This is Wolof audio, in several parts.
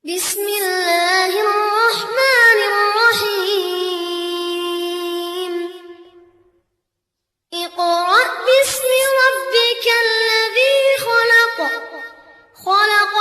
بسم الله الرحمن الرحيم اقرأ باسم ربك الذي خلق خلق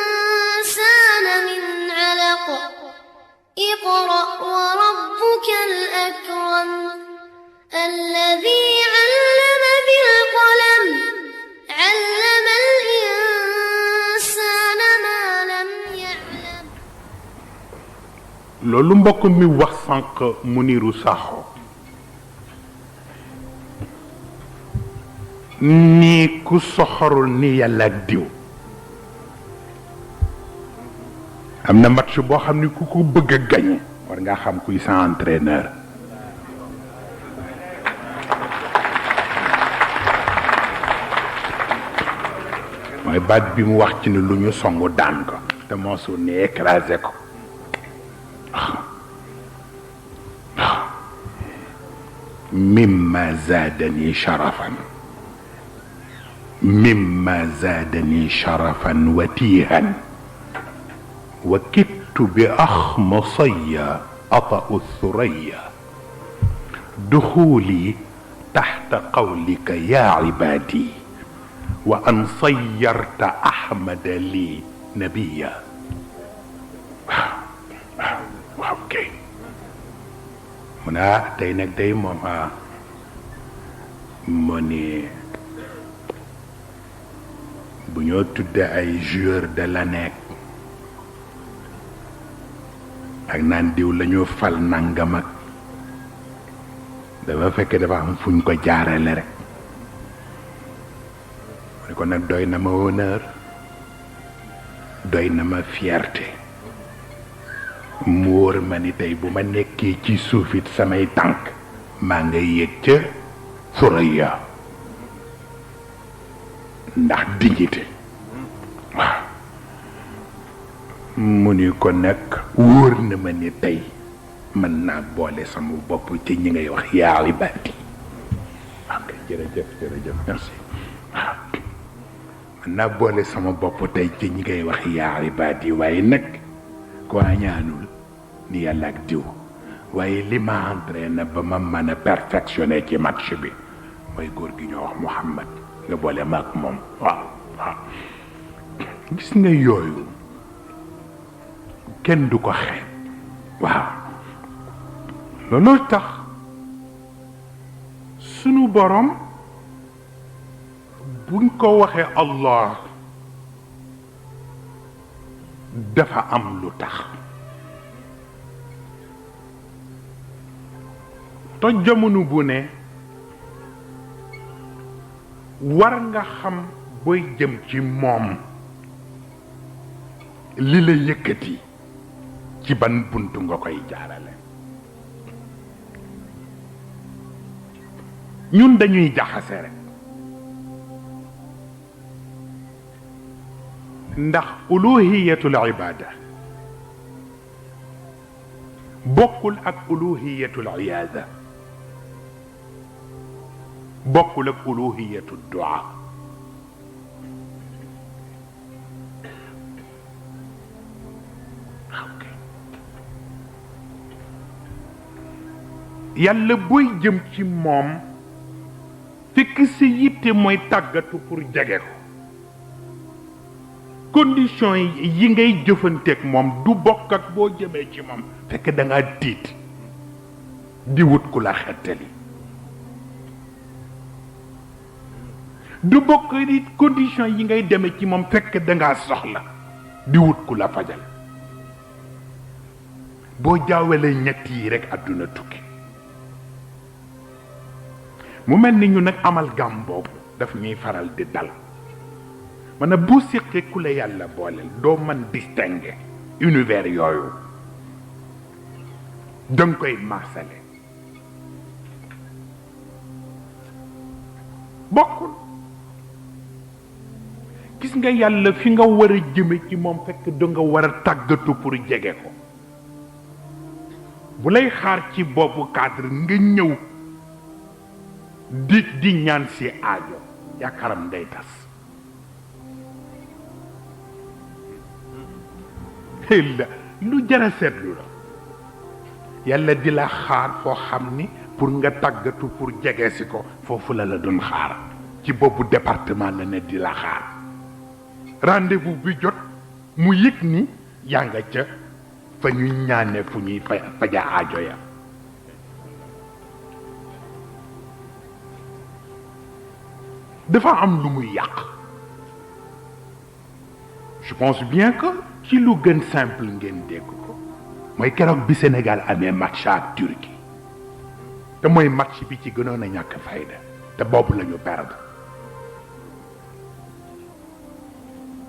الإنسان من علق اقرأ وربك الأكرم الذي علم بالقلم علم الإنسان ما لم يعلم loolu mbokk mi wax sànq Muniru Sakho ni ku soxorul ni yàlla ak diw am na match boo xam ni ku ko bëgg a gañe war nga xam kuy sa entraîneur mooy baat bi mu wax ci ni lu ñu songu daan ko te moosu ni écrasé ko مما زادني شرفا مما زادني شرفا وتيها وكدت بأخمصي أطأ الثريا دخولي تحت قولك يا عبادي وأن صيرت أحمد لي نبيا اوكي muna tey nag day moom mu ni bu ñoo tudde ay joueur de l'année ak naan diw la ñu fal nangam ak dafa fekk dafa am fuñ ko jaarale rek mu ne ko nag doy na ma honneur doy na ma fierté mu wóor ma ni tey bu ma nekkee ci suufit samay tànk maa nga yëg ca Suraya ndax dignité waaw mu ni ko nag wóor na ma ni tey mën naa boole sama bopp ci ñi ngay wax yaa ibaadi ok jërëjëf merci waaw mën naa boole sama bopp tey ci ñi ngay wax yaa ibaadi waaye nag ko ñaanul ni yàlla ak diw waaye li ma entraîné ba ma mën a perfectionné ci match bi mooy góor gi ñoo wax Muhammad nga boole ma ak moom waaw gis nga yooyu kenn du ko xeeb waaw loolu tax sunu borom buñ ko waxee Allah dafa am lu tax to jamono bu ne war nga xam booy jëm ci moom li la yëkkati ci ban buntu nga koy jaarale ñun dañuy jaxase rek ndax uluhiyatul ibada bokkul ak uluhiyatul iyaada bokkul ak uluhiyatul du'a yàlla booy jëm ci moom fekk sa yitte mooy tàggatu pour jege ko condition yi ngay jëfanteeg moom du bokk ak boo jëmee ci moom fekk da ngaa tiit di wut ku la xettali du bokk it condition yi ngay demee ci moom fekk da ngaa soxla di wut ku la fajal boo jaawalee ñett yi rek àdduna tukki mu mel ni ñu nag amal gàm boobu daf ñuy faral di dal man bu séqee ku la yàlla booleel doo mën distinguer univers yooyu danga koy maasale bokkul gis nga yàlla fi nga war a jëme ci moom fekk danga war a tàggatu pour jege ko bu lay xaar ci boobu cadre nga ñëw di ñaan si aajo yaakaaram day tas lu jara seetlu la yàlla di la xaar foo xam ni pour nga tàggatu pour jege si ko foofu la doon xaar ci boobu département la ne di la xaar rendez-vous bi jot mu yëg ni yaa nga ca fa ñuy ñaane fu ñuy faja aajo ya dafa am lu muy yàq je pense bien que ci lu gën simple ngeen dégg ko mooy keroog bi Sénégal amee match ak Turquie te mooy match bi ci gënoon a ñàkk fayda te boobu la ñu perdre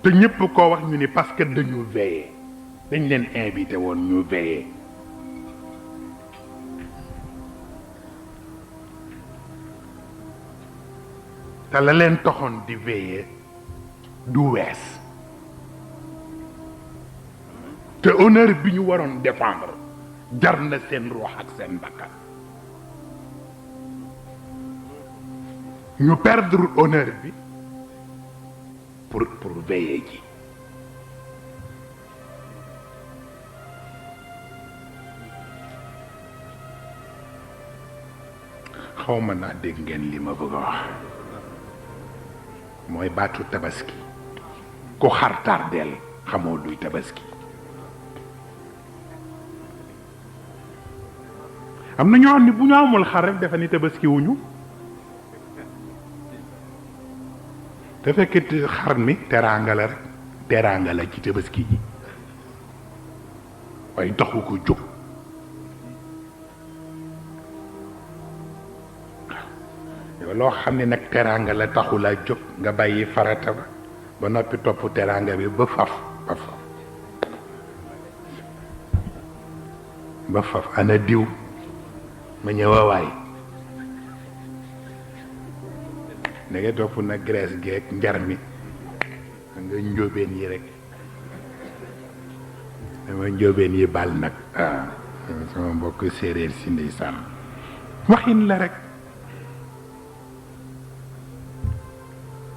te ñépp koo wax ñu ni parce que dañu veillé dañ leen invité woon ñu veillé te la leen toxoon di veillé du wees te honneur bi ñu waroon défendre jar na seen ruux ak seen bakkan ñu perdre honneur bi pour veiller ji xaw ma naa dégg ngeen li ma bëgg a wax mooy baatu tabaski ku xar tardeel xamoo luy tabaski am na ñoo xam ne bu ñu amul xar rek defe ni tabaski wuñu te fekk xar mi teraanga la rek teraanga la ci tabaski ji waaye taxu ko jóg yow loo xam ne nag teraanga la taxu laa jóg nga bàyyi farata ba noppi topp teraanga bi ba faf ana diw ma ñëwawaay da ngay topp nag graisse geeg njar mi nga njóobeen yi rek dama njóobeen yi bal nag sama mbokk séeréer si ndeysaan waxin la rek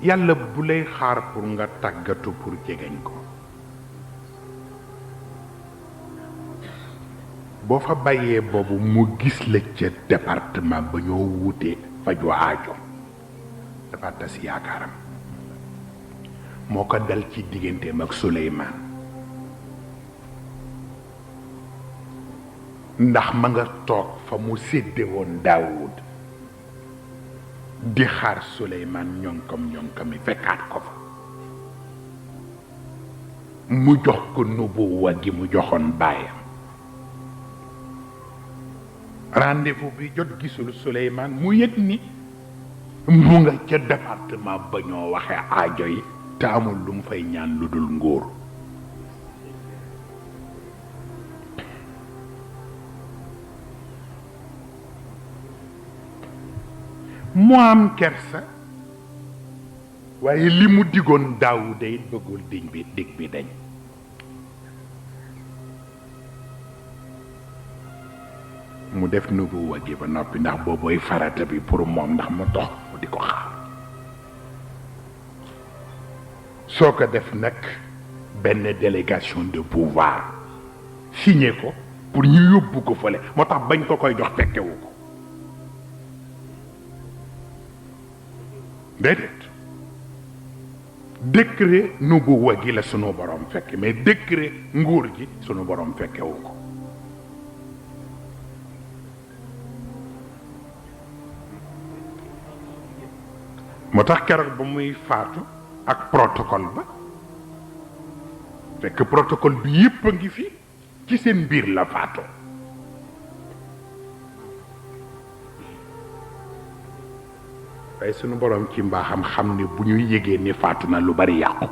yàlla bu lay xaar pour nga tàggatu pour jegeñ ko boo fa bàyyee boobu mu gis la ca département ba ñoo wutee faju aajo dafa tas yaakaaram moo ko dal ci digganteem ak Suleymaan ndax ma nga toog fa mu sédde woon Daawud di xaar Suleymaan ñonkam yi fekkaat ko fa mu jox ko nubuwa gi mu joxoon baayam rendez-vous bi jot gisul Suleymaan mu yëg ni mu nga ca département ba ñoo waxe aajo yi te amul lu mu fay ñaan lu dul nguur mu am kersa waaye li mu digoon Daawuda it bëggul dig bi dañ mu def nubuwa gi ba noppi ndax boobooy farata bi pour moom ndax mu tox mu di ko xaar soo ko def nag benn délégation de pouvoir signé ko pour ñu yóbbu ko fële moo tax bañ ko koy jox fekkewu ko déedéet décret nubuwa gi la sunu borom fekke mais décret nguur gi sunu borom fekkewu ko moo tax keroog ba muy faatu ak protocole ba fekk protocole bi yépp a ngi fi ci seen biir la faatu waaye sunu borom ci mbaaxam xam ne bu ñuy yégee ni faatu na lu bari yàqu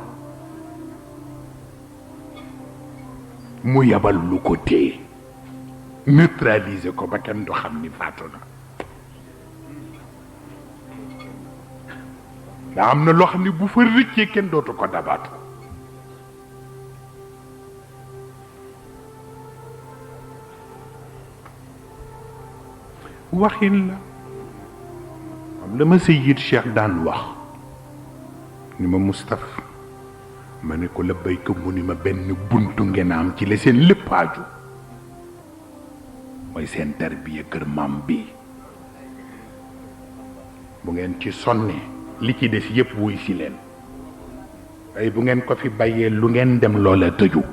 mu yabal lu ko téye neutraliser ko ba kenn du xam ni faatu na daa am na loo xam ne bu fa rëccee kenn dootu ko dabaatu waxin la am la ma Seyid Cheikh daan wax ni ma Moustapha ma ne ko la béykat mu ni ma benn buntu ngeen am ci la seen lépp aju mooy seen tarbiya kër maam bi bu ngeen ci sonnee li ci des yépp wuy si leen ay bu ngeen ko fi bàyyee lu ngeen dem loola tëju